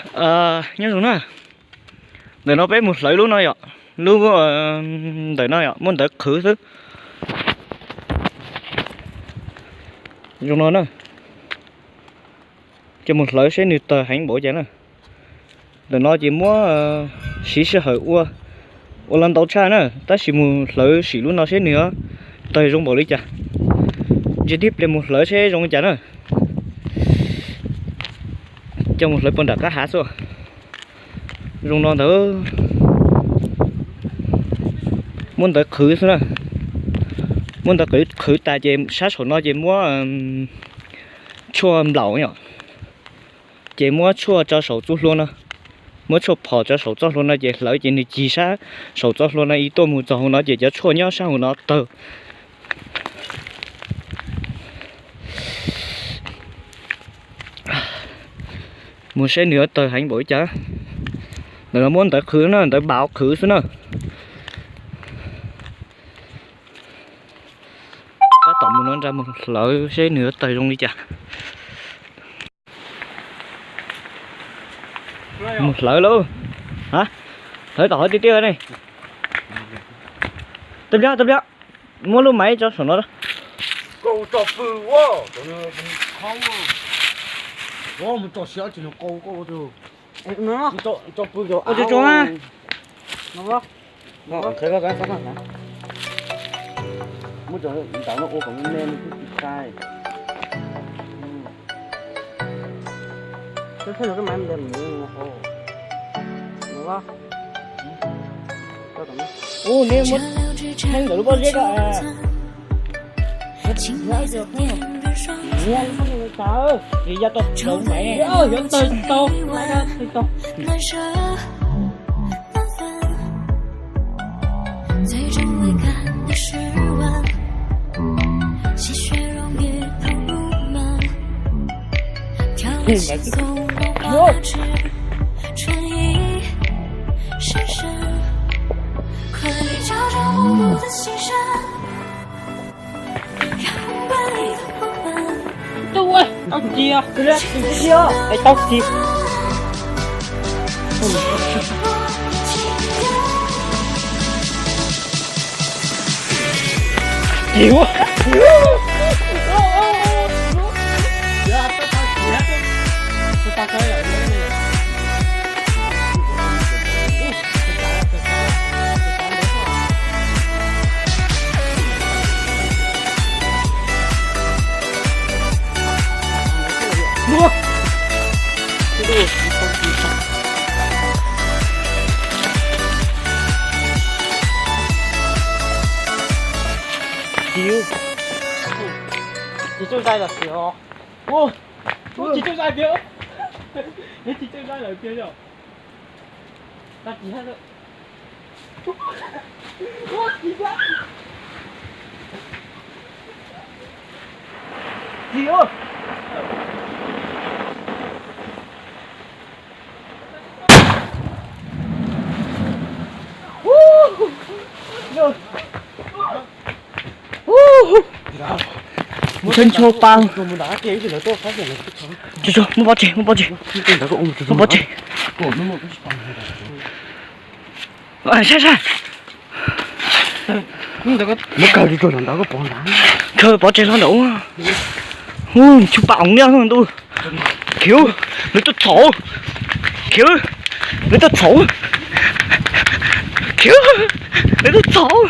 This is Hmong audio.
Nyob zoo na, ntawm no peb mus hlawv lub no yom, lub ntawm no yom, muab ntawv qhwv xwb. Zoo no na, coj mus hlawv seb nws tawg heev npaum cas na. Ntawm no ces muab siv sij hawm ua, ua los ntau tshaj na, tab sis mus hlawv sim lub no seb nws tawg zoo npaum li cas. Ntsia tib pliag mus hlawv seb zoo li cas na. Coj mus hlawv puag nram qab hav xwb. Zoo no ntawd, muab ntawv qhwv xwb na. Muab ntawv qhwv, qhwv tas ces sab saum no ces muab tshuaj nplaum yom, ces muab tshuaj tso saum txoj hlua no. Muab tshuaj phom tso saum txoj hlua no ces hlawv ces nws cig sab saum txoj hlua no ib tuaj mus txog hauv no ces cov tshuaj nyob sab hauv no tawg. Mus saib nws yuav tawg heev npaum li cas. Ntawm no muab ntawv qhwv na, ntawv npaum qhwv xwb na. Tab tom mus no nra mus hlawv seb nws yuav tawg zoo li cas. Mus hlawv lauj. Ha, hlawv tom qhov tiaj tiaj ne. Tab pliab, tab pliab, muab lub maiv tso saum no. Ua tsuag tsuag na. Muab cov ntawm no ua kom me me nws twb tsis khai. Ub, neb muab theej ntawm lub pob zeb ko. Neb muab nws tas, ces ya tau rau maiv ne, yuav tawg tsis tau, maiv tsis tau. Tau ci, tau ci. Ci ua. Tsis tsuj dai lawm tiag. Tsis tsuj dai tiag. Tsis tsuj dai lawm tiag yom. Ncho ncho pa. Muab pov tseg, muab pov tseg. Muab pov tseg. Saib saib. Muab kawg pov tseg hlo ntawd. Ub, tsis pa oov niaj ntuj. Khiv, nws tuaj txhaum. Khiv, nws tuaj txhaum. Khiv, nws tuaj txhaum.